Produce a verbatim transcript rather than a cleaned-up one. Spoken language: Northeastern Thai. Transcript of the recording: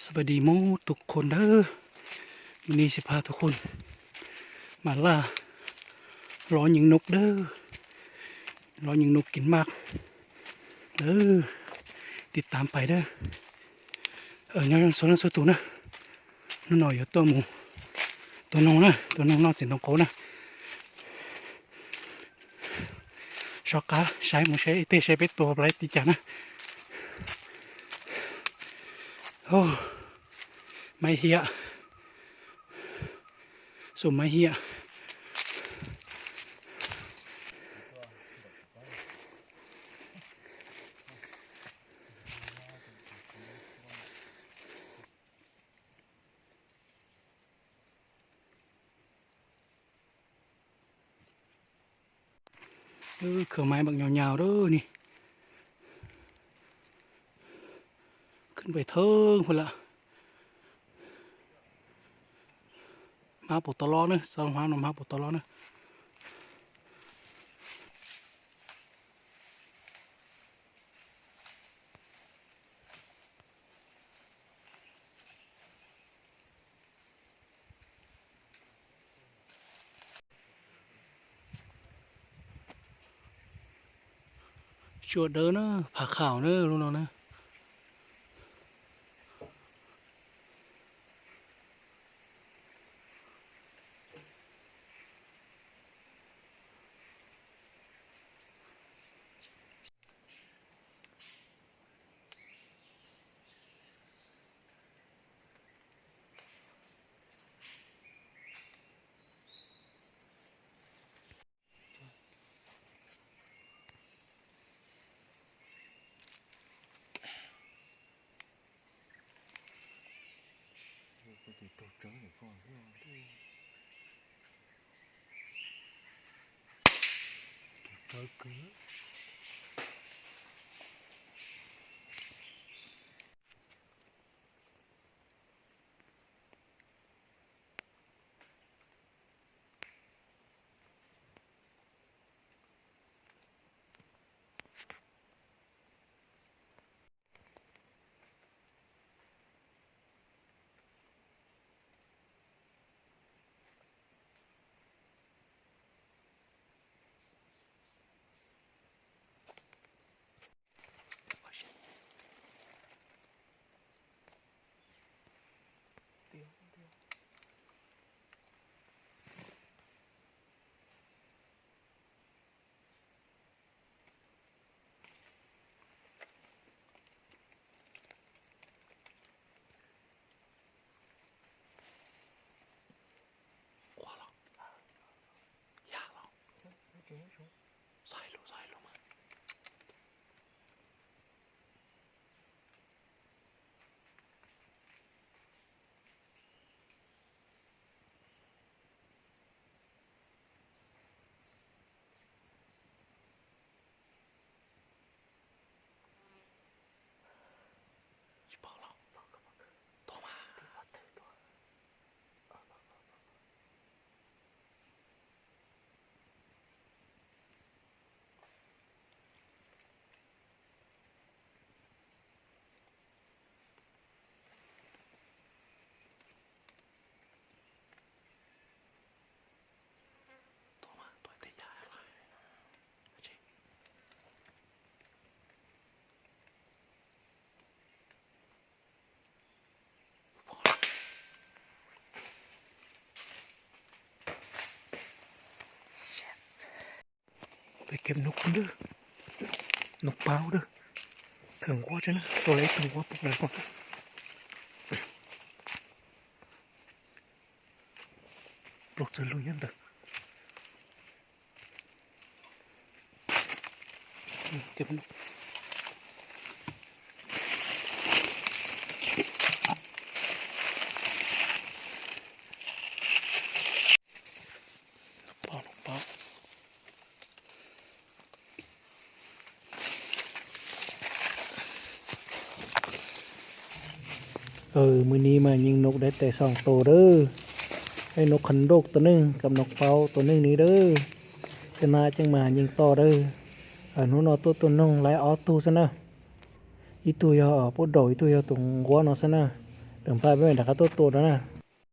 สวัสดีหมู่ทุกคนเด้อ มื้อนี้สิพาทุกคน มาล่า รอยิงนกเด้อ รอยิงนกกินหมากเด้อ ติดตามไปเด้อ เออ ย้อนโซนนั้นโซนตูนะ นั่นหน่อยอยู่ตัวหมู่ ตัวน้องนะ ตัวน้องนอนสิงตรงโกนะ ชอกกาใช้หมูใช้ไอ้เต้ใช้ไปตัวอะไรติดจานะ โอ้ ไม่เฮีย สุมไม่เฮีย เออ เครื่องไม้บักยาวๆเด้อนี่ ขึ้นไปเทิงพุ้นละ มาปกตะลอเนอะ สองห้าหนอมาปกตะลอเนอะ ชวดเด้อเนอะ ผาขาวเนอะ ลูกน้องเนอะ ไปเก็บนกกันเด้อ นกเป้าเด้อ ถึงว่าจะนะ ตัวเล็กถึงว่าปลุกเลยก่อน ปลุกจะลุยยันเด้อ เก็บนก นกเป้า นกเป้า เออ มื้อนี้มายิงนกได้แต่สองโตเด้อ ได้นกขันโดกตัวหนึ่งกับนกเป้าตัวหนึ่งนี้เด้อ เทื่อหน้าจั่งมายิงต่อเด้อ อันนู้นเอาตัวตัวน้องไล่ออสตู้ซะนะ อีตู้ยอ เอ่อ พวกดอกอีตู้ยอตรงหัวเนาะซะนะ Tơm pa bên đó có tốt tốt đó nè.